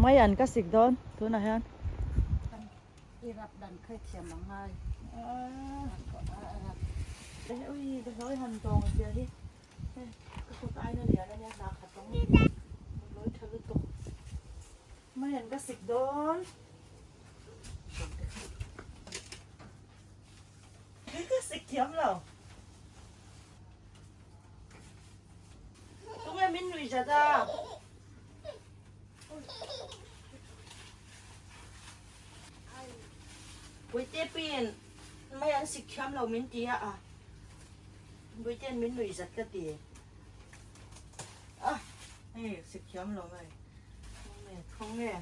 Mai an ka sik dawn tunah hian. I rap dan kha thiam ang ngai. Ui ka hlawi han tawng zia hi. Ka kut aina lian ania hna khat ang. Lawi tha lutuk. Mai an ka sik dawn. Ka sik thiam lo. Tunge min nui zat a? Puite pin mai an sik thiam lo min ti a a. Puite'n min nui zat ka ti. A hei sik thiam lo mai. Thawng nge.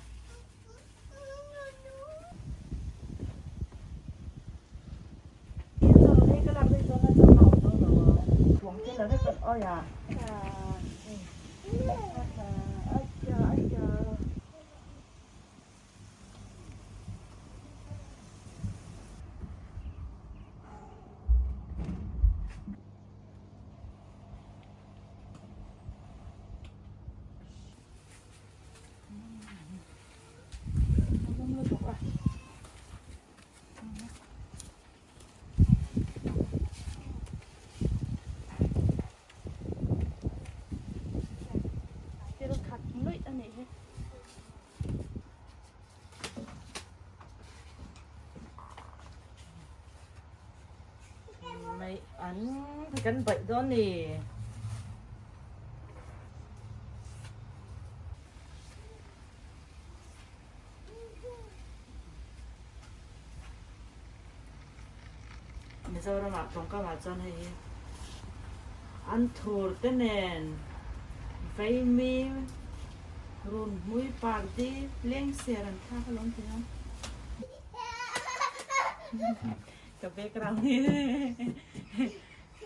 Thil khat nuih a nih hi. Mai an kan baih dawn ni. Mizoramah tawngkamah chuan hei hi an thur te nen veimi run hmui party leng ser an thlak alawm thei a. Ka background hi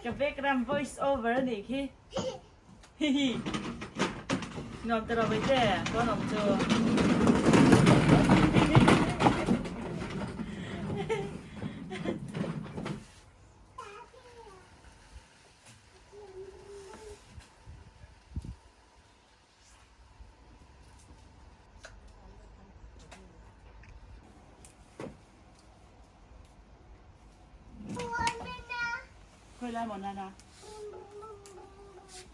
ka background voice over a nih khi. Hihi. Nuam ta ro mai te, kawn awm chu. Khoi lai maw nana?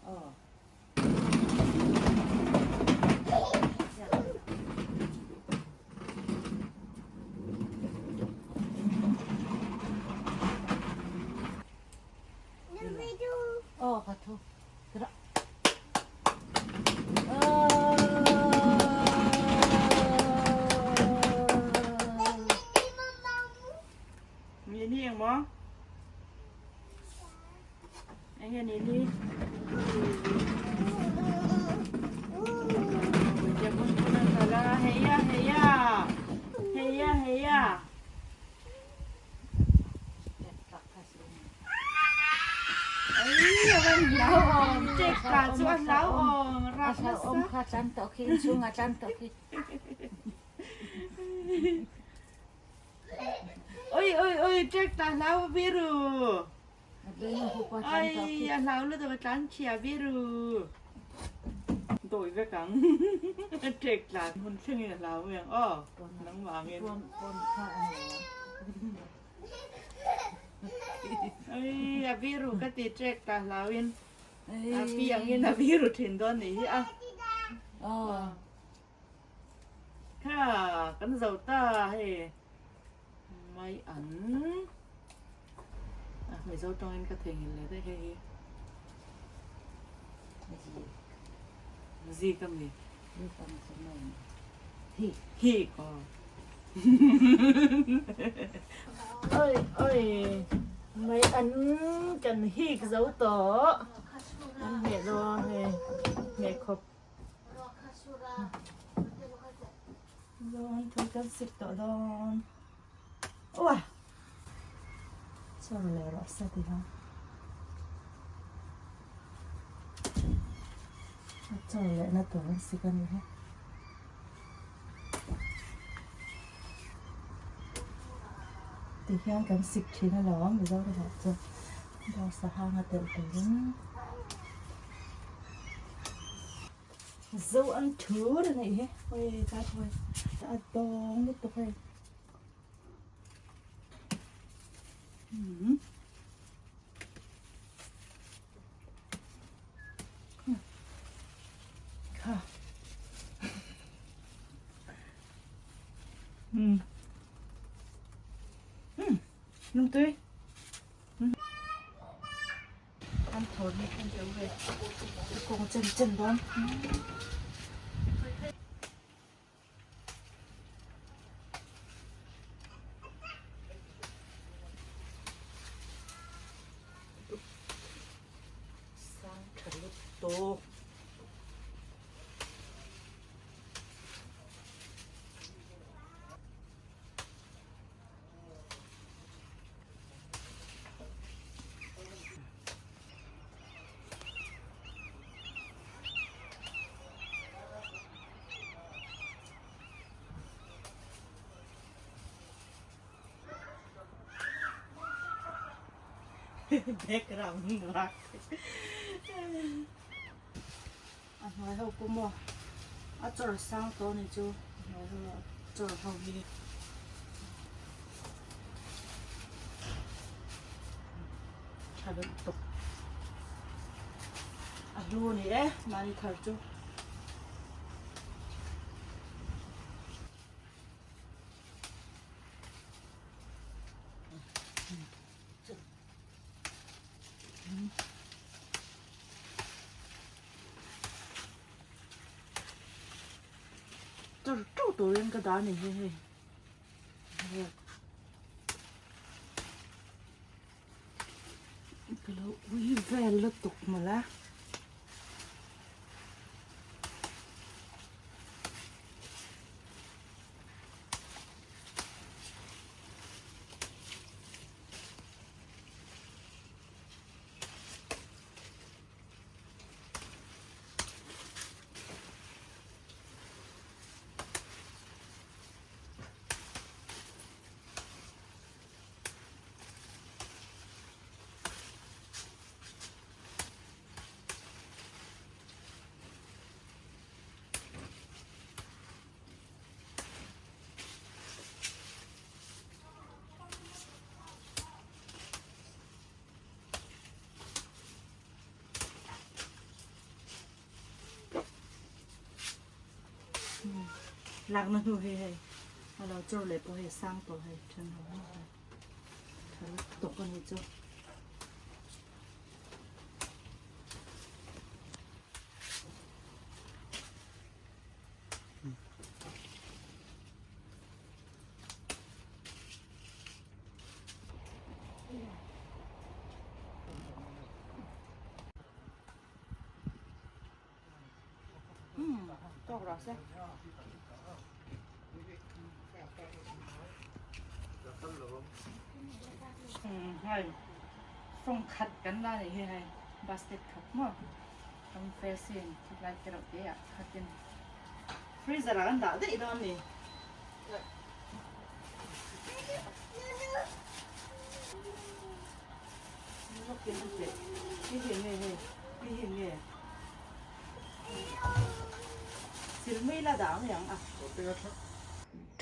Aw. Aw ka thu. Ni ni ang maw? Eng nge ni ni? Heia heia heia heia. Oi oi oi trek ta hlau biru. Ai a hlau lutuk a tlan chhia biru. Dawi vek ang. Trek tlan hun thlengin a hlau mai ang aw. Nangmah angin. Ai a biru ka ti trek ta hlau in a pi ang in a biru thin dawn nih hi a. Kha kan zo ta hei mai an a mizo tawngin ka theihnghilh leh daih hei hi zik a mi. Hik aw. Oi oi mai an kan hik zo tawh an hmeh dawn hei hmeh khawp dawn tui kan sik tawh dawn uah chaw leh rawh se ti hian chaw leh na tur an sik a ni hi. Ti hian kan sik thin alawm Mizoramah chuan bawngsa hang a telh turin. Zo an thur a nih hi hei tlai pawh hei a dawng lutuk hei umm kha umm umm lungtui. An thawn hi kan deuh ve kawng chen chen dawn. Sang tha lutuk. Background rak a hnuai ho pawh maw a chawr sang tawh a ni chu a hnuai ho a chawr ho hi tha deuh tawp a hlu a ni e mahni thar chu. Tur teuh turin ka dah a ni hi hei ka lo ui vel lutuk mawlh a. Lakna hnu hi hei a lo chawr leh pawh hei sang tawh hei then ho hi hei tha lutuk a nih chu. Tawk rawh se. Hei fawng khat kan la nih hi hei basket khat maw kan fel sin lai te reuh te ah khatin freezer ah kan dah daih dawn a ni.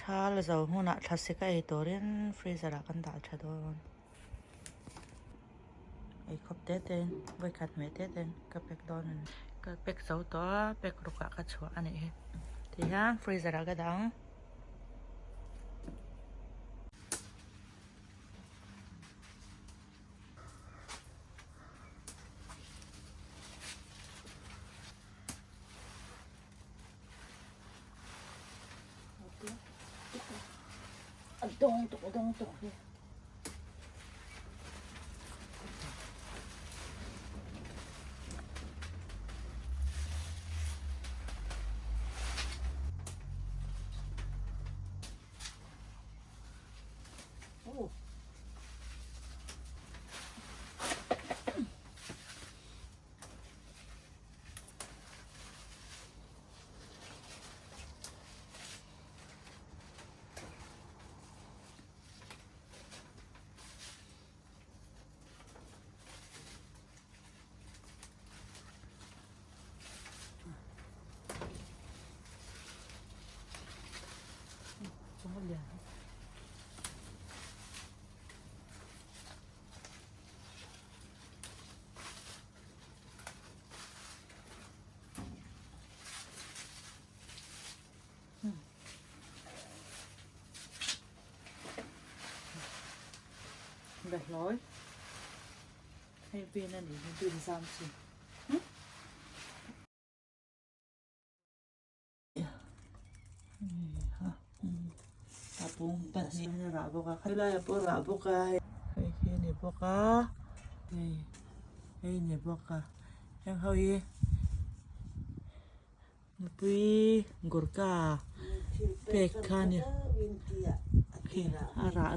Thal zo hmunah thlasik a ei turin freezer ah kan dah tha dawn. Eikhawp te te in vawikhat hmeh te te in ka pack dawn a ni. Ka pack zo tawh a pack ruk ah ka chhuah a nih hi. Tihian freezer ah ka dah ang. A dawng tuk a dawng tuk hi. Oh. Behlawi hei bean a nih hi bean zam chi. A pung pahnih a rah bawk a helai ah pawh a rah bawk a hei hi a ni bawk a hei hei a ni bawk a heng ho hi nupui gurkha pek kha a ni a rah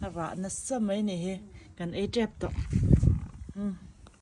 a rah nasa mai a ni hi kan ei tep tawh.